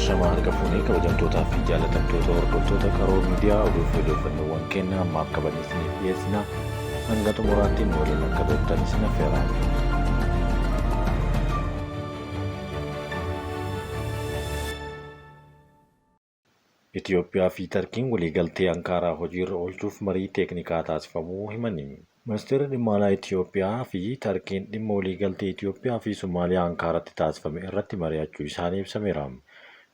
Ashamaa harka fuunee kabajamtootaa fi jaalatamtoota hordoftoota Qaroo Miidiyaa oduu fi odeeffannoowwan keenya ammaaf qabanne isiniif dhiyeessina. Hanga xumuraatti nu waliin akka turtan isin affeera. Itoophiyaa fi Tarkiin waliigaltee Ankaaraa hojiirra oolchuuf marii teeknikaa taasifamuu himani. Ministeerri Dhimma Alaa Itoophiyaa fi Tarkiin dhimma waliigaltee Itoophiyaa fi Somaaliyaa Ankaaratti taasifame irratti mari'achuu isaanii ibsameera.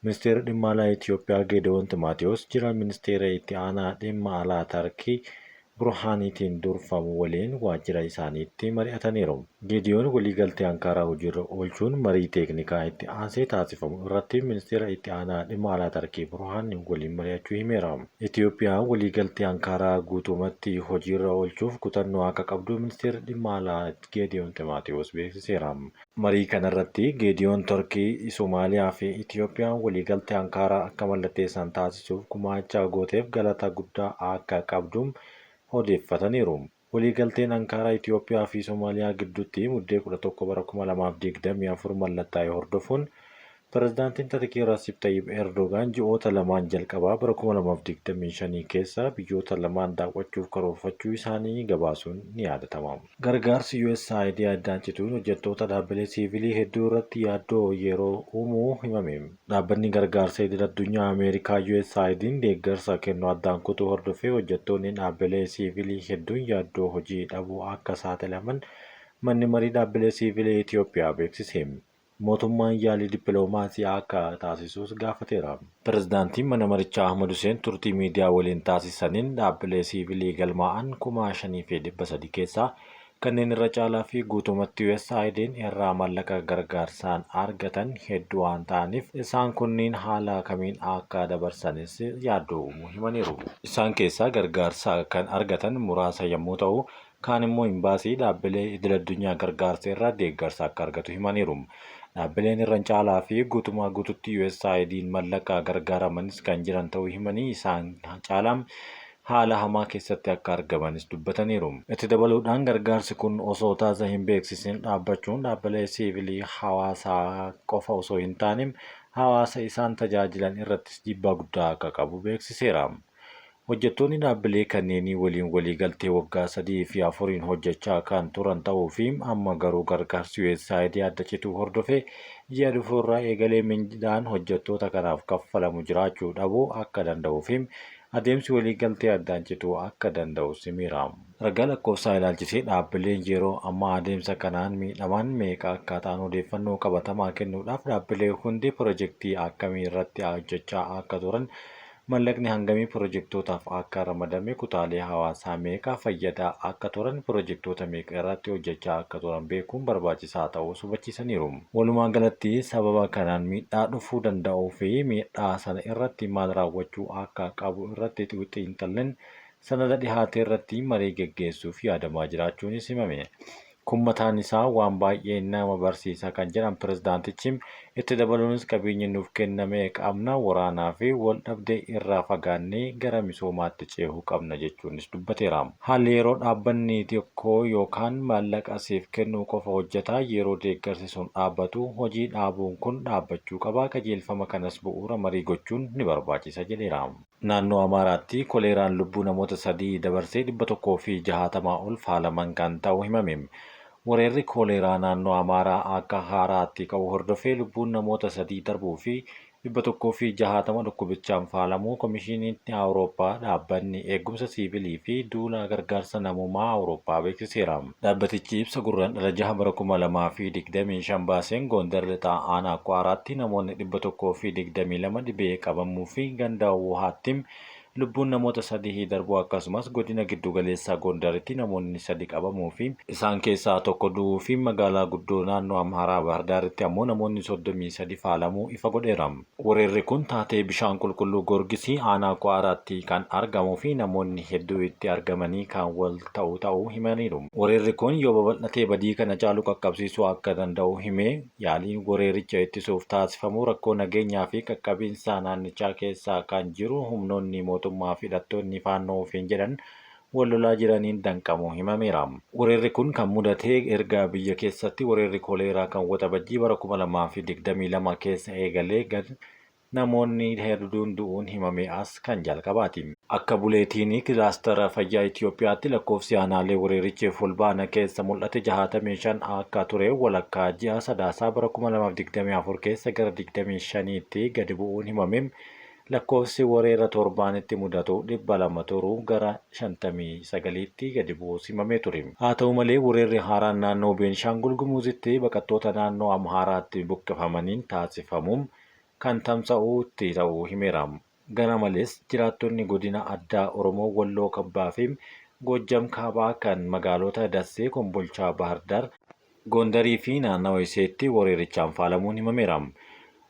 Ministeerri Dhimma Alaa Itoophiyaa Geedewoon Ximaatiwoos jila Ministeera Itti Aanaa Dhimma Alaa Tarkii Burhaaniitiin durfamu waliin waajjira isaaniitti mari'ataniiru. Geediyoon waliigaltee Ankaaraa hojiirra oolchuun marii teeknikaa itti aansee taasifamu irratti Ministeera Itti Aanaa Dhimma Alaa Tarkii Burhaan waliin mari'achuu himeera. Itoophiyaan waliigaltee Ankaaraa guutumatti hojiirra oolchuuf kutannoo akka qabdu Ministeerri Dhimma Alaa Geediyoon Ximaatiwoos beeksiseera. Marii kanarratti Geediyoon Tarkii, Somaaliyaa fi Itoophiyaan waliigaltee Ankaaraa akka mallatteessan taasisuuf gumaacha gooteef galata guddaa akka qabdu odeeffataniiru. Waliigalteen Ankaaraa Itoophiyaa fi Somaaliyaa gidduutti Muddee 11 bara 2024 mallattaa'e hordofuun Pirezidaantiin Tarkii Rasiip Xayyib Erdogaan ji'oota lamaan jalqabaa bara 2025 keessa biyyoota lamaan daawwachuuf karoorfachuu isaanii gabaasuun ni yaadatama. Gargaarsi USAID addaan cituun hojjettoota dhaabbilee siivilii hedduu irratti yaaddoo yeroo uumuu himame. Dhaabbanni gargaarsa idil-addunyaa Ameerikaa USAID'n deeggarsa kennu addaan kutuu hordofee hojjettoonni dhaabbilee siivilii hedduun yaaddoo hojii dhabuu akka saaxilaman Manni Marii Dhaabbilee Siivilii Itoophiyaa beeksise. Mootummaan yaalii dippiloomaasii akka taasisuus gaafateera. Pirezidaantiin mana marichaa Ahmad Huseen turtii miidiyaa waliin taasisaniin dhaabbilee siivilii galmaa'an 5,300 keessaa kanneen irra caalaa fi guutumatti USAID'n irraa mallaqa gargaarsaan argatan hedduu waan ta'aniif isaan kunniin haala kamiin akka dabarsanis yaaddoo uumuu himaniiru. Isaan keessaa gargaarsa kan argatan muraasa yommuu ta'u, Kaan immoo imbaasii dhaabbilee idil-addunyaa gargaarsa irraa deeggarsa akka argatu himaniiru. Dhaabbileen irran caalaa fi guutumaa guututti USAID'n mallaqa gargaaramanis kan jiran ta'uu himanii isaan caalaa haala hamaa keessatti akka argamanis dubbataniiru. Itti dabaluudhaan gargaarsi kun osoo tasa hin beeksisin dhaabbachuun dhaabbilee siivilii hawaasaa qofa osoo hin taane hawaasa isaan tajaajilan irrattis dhiibbaa guddaa akka qabu beeksiseera. Hojjettoonni dhaabbilee kanneenii waliin waliigaltee waggaa sadii fi afuriin hojjechaa kan turan ta'uu fi amma garuu gargaarsi USAID adda cituu hordofee ji'a dhufu irraa eegalee mindaan hojjettoota kanaaf kaffalamu jiraachuu dhabuu akka danda'uu fi adeemsi waliigaltee addaan cituu akka danda'us himeera. Ragaa lakkoofsaa ilaalchisee dhaabbileen yeroo ammaa adeemsa kanaan miidhaman meeqa akka ta'an odeeffannoo qabatamaa kennuudhaaf dhaabbilee hundi pirojektii akkamii irratti hojjechaa akka turan Mallaqni hangamii pirojektootaaf akka ramadame, kutaalee hawaasaa meeqa fayyadaa akka turan, pirojektoota meeqa irratti hojjechaa akka turan beekuun barbaachisaa ta'uus hubachiisaniiru. Walumaagalatti, sababa kanaan miidhaa dhufuu danda'uu fi miidhaa sana irratti maal raawwachuu akka qabu irratti xiinxalleen sanada dhihaate irratti marii geggeessuuf yaadamaa jiraachuunis himame. Kun mataan isaa waan baay'ee nama barsiisa kan jedhan pirezidaantichi, itti dabaluunis qabeenya nuuf kenname qabna, waraanaa fi wal dhabdee irraa fagaannee gara misoomaatti ceehuu qabna jechuunis dubbateera. Haalli yeroo dhaabbanni tokko yookaan maallaqa siif kennuu qofa hojjeta, yeroo deeggarsi sun dhaabbatu hojii dhaabuun kun dhaabbachuu qaba, qajeelfama kanas bu'uura marii gochuun ni barbaachisa jedheera. Naannoo Amaaraatti koleeraan lubbuu namoota 3 dabarsee 160 ol faalaman kan ta'u himame. Wareerri kooleeraa naannoo Amaaraa akka haaraatti ka'uu hordofee lubbuun namoota 3 darbuu fi 160 dhukkubichaan faalamuu Komishiiniin Awurooppaa Dhaabbanni Eeggumsa Siivilii fi Duula Gargaarsa Namoomaa Awurooppaa beeksiseera. Dhaabbatichi ibsa Gurraandhala 6 bara 2025 baaseen Goondar Lixaa Aanaa Kwaaraatti namoonni 122 dhibee qabamuu fi ganda Wuhaatti lubbuun namoota sadihii darbuu akkasumas godina Giddugaleessaa Goondaritti namoonni sadi qabamuu fi isaan keessaa tokko du'uu fi magaalaa guddoo naannoo Amhaaraa Baahirdaaritti ammoo namoonni 33 faalamuu ifa godheera. Wereerri kun taatee bishaan qulqulluu Goorgisii aanaa Kwaaraatti kan argamuu fi namoonni hedduu itti argamanii kan wal ta'u ta'uu himaniiru. Wereerri kun yoo babal'atee badii kana caalu qaqqabsiisuu akka danda'u himee, yaaliin wereericha ittisuuf taasifamu rakkoo nageenyaa fi qaqqabinsa naannichaa keessa kan jiru humnoonni mootummaa fi hidhattoonni Faannoo ofiin jedhan wal lolaa jiraniin danqamuu himameera. Wereerri kun kan mudate erga biyya keessatti wereerri koleeraa kan Waxabajjii bara 2022 keessa eegalee gad namoonni hedduun du'uun himamee as kan jalqabaati. Akka buleetiinii kilaastara fayyaa Itoophiyaatti lakkoofsi aanaalee weerarichi Fulbaana keessa mul'ate 65 akka ture walakkaa ji'a Sadaasaa bara 2024 keessa gara 25tti gadi bu'uun himame. Lakkoofsi weerara torbaanitti mudatu 200 turuu gara 59tti gadi bu'uus himamee ture. Haa ta'u malee, weerarri haaraan naannoo Beenishaangul Gumuzitti baqattoota naannoo Amhaaraatti buqqifamaniin taasifamuun kan tamsa'uutti ta'uu himeera. Kana malees, jiraattonni godina addaa Oromoo Walloo Kabbaa fi Goojjam Kaabaa kan magaalota Dassee, Kombolchaa, Bahar Daar, Gondarii fi naannawa iseetti weerarichaan faalamuun himameera.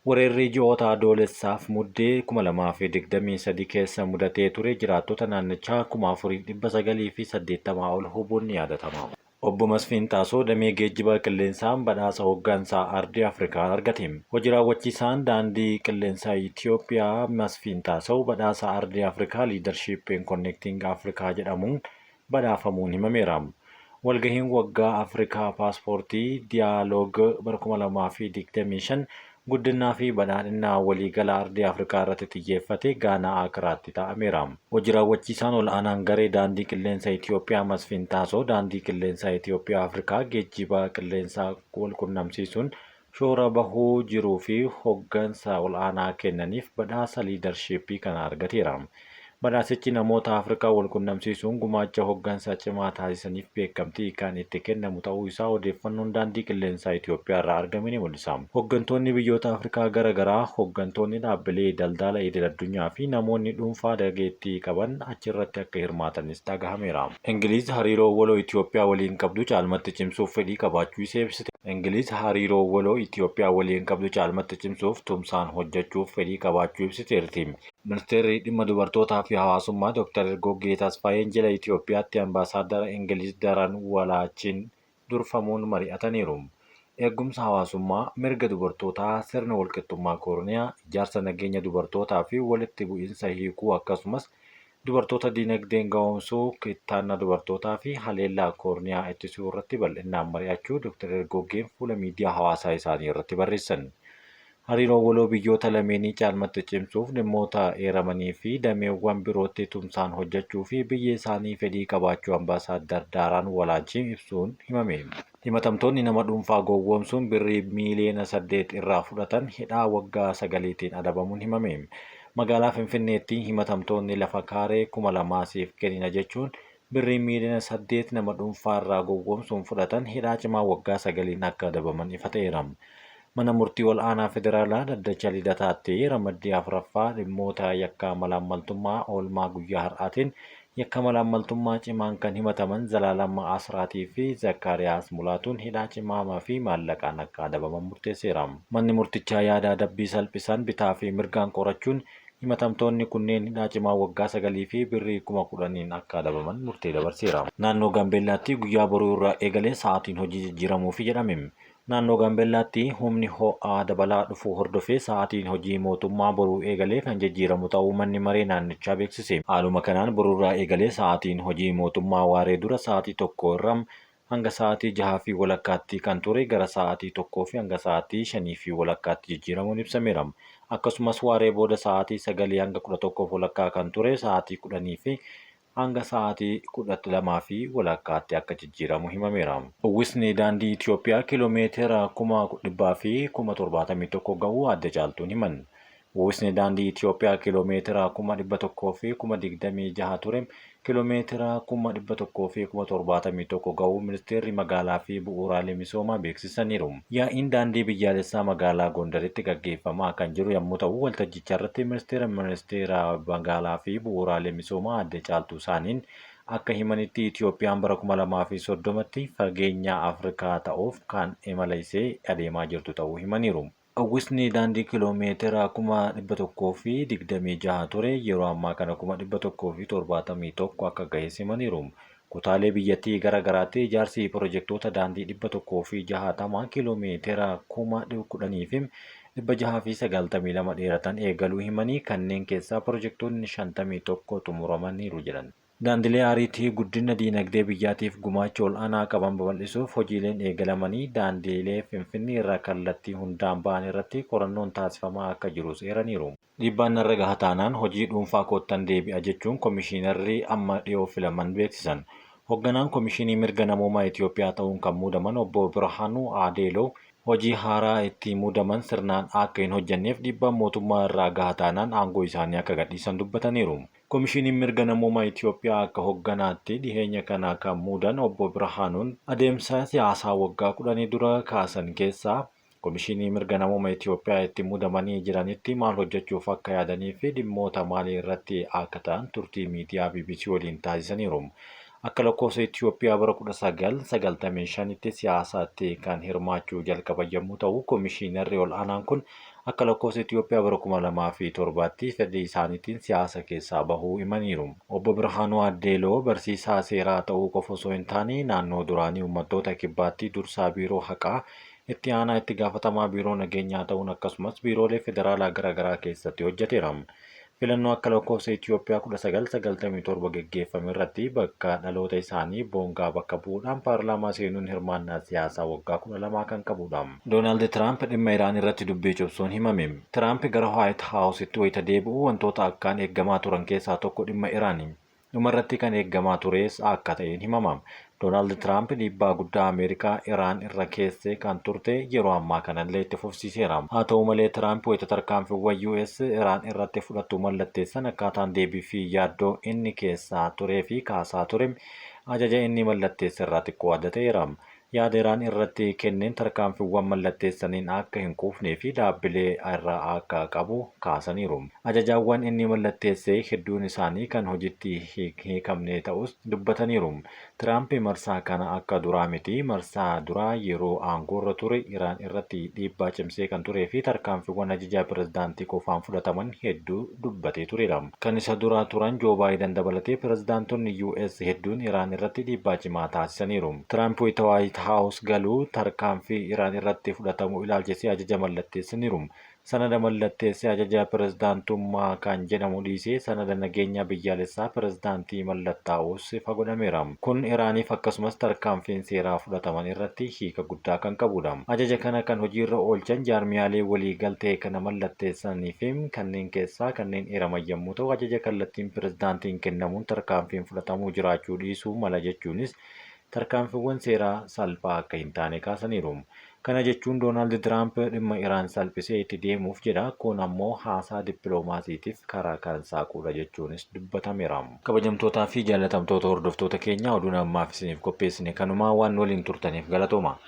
Weerarri ji'oota Adoolessaaf Muddee 2023 keessa mudatee ture jiraattota naannichaa 4,980 ol hubuun ni yaadatama. Obbo Masfiin Xaasoo damee geejjiba qilleensaan badhaasa hooggansaa Ardii Afrikaa argate. Hojii raawwachiisaan Daandii Qilleensaa Itoophiyaa Masfiin Xaasoo badhaasa Ardii Afrikaa Leadership in Connecting Africa jedhamuun badhaafamuun himameera. Walgahiin waggaa Afrikaa Paaspoortii Dialogue bara 2025 guddinaa fi badhaadhina waliigala ardii Afrikaa irratti xiyyeeffate Gaanaa Akiraatti taa'ameera. Hojii raawwachiisaan ol aanaan garee Daandii Qilleensa Itoophiyaa Masfiin Xaasoo Daandii Qilleensaa Itoophiyaa Afrikaa geejjiba qilleensaa wal qunnamsiisuun shoora bahuu jiruu fi hoggansa ol aanaa kennaniif badhaasa leadership kana argateera. Badhaasichi namoota Afrikaa wal qunnamsiisuun gumaacha hoggansa cimaa taasisaniif beekamtii kan itti kennamu ta'uu isaa odeeffannoon Daandii Qilleensaa Itoophiyaa irraa argame ni mul'isa. Hoggantoonni biyyoota Afrikaa gara garaa, hoggantoonni dhaabbilee daldala idil addunyaa fi namoonni dhuunfaa dhageettii qaban achirratti akka hirmaatanis dhagahameera. Ingiliiz hariiroo waloo Itoophiyaa waliin qabdu caalmatti cimsuuf fedhii qabaachuu ishee ibsite. Ingiliiz hariiroo waloo Itoophiyaa waliin qabdu caalmatti cimsuuf tumsaan hojjechuuf fedhii qabaachuu ibsiteerti. Ministeerri Dhimma Dubartootaa fi Hawaasummaa Dr. Ergoggee Tasfaayeen jila Itoophiyaatti Ambaasaaddara Ingiliiz Daran Walaachiin durfamuun mari'ataniiru. Eegumsa hawaasummaa, mirga dubartootaa, sirna walqixxummaa koorniyaa, ijaarsa nageenya dubartootaa fi walitti bu'insa hiikuu akkasumas dubartoota diinagdeen ga'oomsuu, kittaannaa dubartootaa fi haleellaa koorniyaa ittisuu irratti bal'inaan mari'achuu Dr. Ergoggeen fuula miidiyaa hawaasaa isaanii irratti barreessan. Hariiroo waloo biyyoota lameenii caalmatti cimsuuf dhimmoota eeramanii fi dameewwan birootti tumsaan hojjechuu fi biyyi isaanii fedhii qabaachuu Ambaasaaddar Daaraan Walaachiin ibsuun himame. Himatamtoonni nama dhuunfaa gowwoomsuun birrii miiliyoona 8 irraa fudhatan hidhaa waggaa 9tiin adabamuun himame. Magaalaa Finfinneetti himatamtoonni lafa kaaree 2000 siif kennina jechuun birrii miiliyoona 8 nama dhuunfaa irraa gowwoomsuun fudhatan hidhaa cimaa waggaa 9n akka adabaman ifa ta'eera. Mana Murtii Ol'aanaa Federaalaa Dhaddacha Lidataatti ramaddii 4ffaa dhimmoota yakka malaammaltummaa oolmaa guyyaa har'aatiin yakka malaammaltummaa cimaan kan himataman Zalaalam Asraatii fi Zakkaariyaas Mulaatuun hidhaa cimaa fi maallaqaan akka adabaman murteesseera. Manni murtichaa yaada adabbii salphisan bitaa fi mirgaan qorachuun himatamtoonni kunneen hidhaa cimaa waggaa 9 fi birrii 10,000n akka adabaman murtee dabarseera. Naannoo Gaambeellaatti guyyaa boruu irraa eegalee sa'aatiin hojii jijjiiramuufi jedhame. Naannoo Gaambeellaatti humni ho'aa dabalaa dhufuu hordofee sa'aatiin hojii mootummaa boruu eegalee kan jijjiiramu ta'uu manni maree naannichaa beeksise. Haaluma kanaan borurraa eegalee sa'aatiin hojii mootummaa waaree dura sa'aatii 1 irra hanga sa'aatii 6:30tti kan ture gara sa'aatii 1 fi hanga sa'aatii 5:30tti jijjiiramuun ibsameera. Akkasumas waaree booda sa'aatii 9 hanga 11:30 kan ture sa'aatii 10 fi hanga sa'aatii 12:30tti akka jijjiiramu himameera. Uwwisni daandii Itoophiyaa kiiloomeetira 171,000 ga'uu Aadde Caaltuun himan. Uwwisni daandii Itoophiyaa kiiloomeetira 126,000 ture kiiloomeetira 171,000 ga'uu Ministeerri Magaalaa fi Bu'uuraalee Misoomaa beeksisaniiru. Yaa'iin daandii biyyaalessaa magaalaa Gondaritti gaggeeffamaa kan jiru yommuu ta'u, waltajjicharratti Ministeera Ministeera Magaalaa fi Bu'uuraalee Misoomaa Aadde Caaltuu Saaniin akka himanitti, Itoophiyaan bara 2030tti fageenya Afrikaa ta'uuf kan imala ishee adeemaa jirtu ta'uu himaniiru. Uwwisni daandii kiiloomeetira 126,000 ture yeroo ammaa kana 171,000 akka gahes himaniiru. Kutaalee biyyattii gara garaatti ijaarsi pirojektoota daandii 160 kiiloomeetira 10,692 dheeratan eegaluu himanii, kanneen keessaa pirojektoonni 51 xumuramaniiru jedhan. Daandilee ariitii guddina diinagdee biyyaatiif gumaacha ol'aanaa qaban babal'isuuf hojiileen eegalamanii daandilee Finfinnee irraa kallattii hundaan ba'an irratti qorannoon taasifamaa akka jirus eeraniiru. Dhiibbaan narra gaha taanaan hojii dhuunfaa koottan deebi'a jechuun komishiinarri amma dhiyoo filaman beeksisan. Hogganaan Komishinii Mirga Namoomaa Itoophiyaa ta'uun kan muudaman Obbo Birhaanuu Adeeloo hojii haaraa itti muudaman sirnaan akka hin hojjenneef dhiibbaan mootummaa irraa gaha taanaan aangoo isaanii akka gadhiisan dubbataniiru. Komishiniin Mirga Namoomaa Itoophiyaa akka hogganaatti dhiheenya kana kan muudan Obbo Birhaanuun adeemsa siyaasaa waggaa 10 dura kaasan keessaa Komishinii Mirga Namooma Itoophiyaa itti muudamanii jiranitti maal hojjechuuf akka yaadanii fi dhimmoota maalii irratti akka ta'an turtii miidiyaa bbc waliin taasisaniiru. Akka lakkoofsa Itoophiyaa bara 1995tti siyaasaatti kan hirmaachuu jalqaban yommuu ta'u, komishiinarri ol'aanaan kun akka lakkoofsa Itoophiyaa bara 2007tti fedhii isaaniitiin siyaasa keessaa bahuu himaniiru. Obbo Birhaanuu Addeeloo barsiisaa seeraa ta'uu qofa osoo hin taane naannoo duraanii Uummattoota Kibbaatti dursaa Biiroo Haqaa, itti aanaa itti gaafatamaa Biiroo Nageenyaa ta'uun akkasumas biiroolee federaalaa garaagaraa keessatti hojjeteera. Filannoo akka lakkoofsa Itoophiyaa 1997 geggeeffame irratti bakka dhaloota isaanii Boongaa bakka bu'uudhaan paarlaamaa seenuun hirmaannaa siyaasaa waggaa 12 kan qabudha. Doonaald Tiraamp dhimma Iraan irratti dubbii cobsuun himame. Tiraamp gara Waayit Haawusitti wayita deebi'u wantoota akkaan eeggamaa turan keessaa tokko dhimma Iraani. Dhumarratti kan eeggamaa turees akka ta'een himama. Doonaald Tiraamp dhiibbaa guddaa Ameerikaa Iraan irra keesse kan turte yeroo ammaa kanallee itti fufsiiseera. Haa ta'u malee Tiraamp wayita tarkaanfiiwwan US Iraan irratti fudhattu mallatteessan akkaataan deebii fi yaaddoo inni keessaa turee fi kaasaa ture ajaja inni mallatteesse irraa xiqqoo adda ta'eera. Yaada Iraan irratti kenneen tarkaanfiiwwan mallatteessaniin akka hin quufnee fi dhaabbilee irraa akka qabu kaasaniiru. Ajajaawwan inni mallatteesse hedduun isaanii kan hojitti hiikamne ta'us dubbataniiru. Tiraamp marsaa kana akka duraa miti. Marsaa duraa yeroo aangoorra ture Iraan irratti dhiibbaa cimsee kan turee fi tarkaanfiiwwan ajajaa pirezidaantii qofaan fudhataman hedduu dubbatee tureera. Kan isa dura turan Joo Baayidan dabalatee pirezidaantonni US hedduun Iraan irratti dhiibbaa cimaa taasisaniiru. Tiraamp wayita Waayit Haawus galu tarkaanfii Iraan irratti fudhatamu ilaalchisee ajaja mallatteessaniiru. Sanada mallatteesse ajaja pirezidaantummaa kan jedhamu dhiisee sanada nageenya biyyaalessaa pirezidaantii mallattaa'uus ifa godhameera. Kun Iraaniif akkasumas tarkaanfiin seeraa fudhataman irratti hiika guddaa kan qabudha. Ajaja kana kan hojiirra oolchan jaarmiyaalee walii galtee kana mallatteessanii fi kanneen keessaa kanneen eeraman yommuu ta'u, ajaja kallattiin pirezidaantiin kennamuun tarkaanfiin fudhatamuu jiraachuu dhiisuu mala jechuunis tarkaanfiiwwan seeraa salphaa akka hin taane kaasaniiru. Kana jechuun Doonaald Tiraamp dhimma Iraan salphisee itti deemuuf jedha. Kun ammoo haasaa dippiloomaasiitiif karaa kan saaquudha jechuunis dubbatameera. Kabajamtootaa fi jaallatamtoota hordoftoota keenya, oduun ammaaf isiniif qopheessine kanumaa. Waan waliin turtaniif galatooma.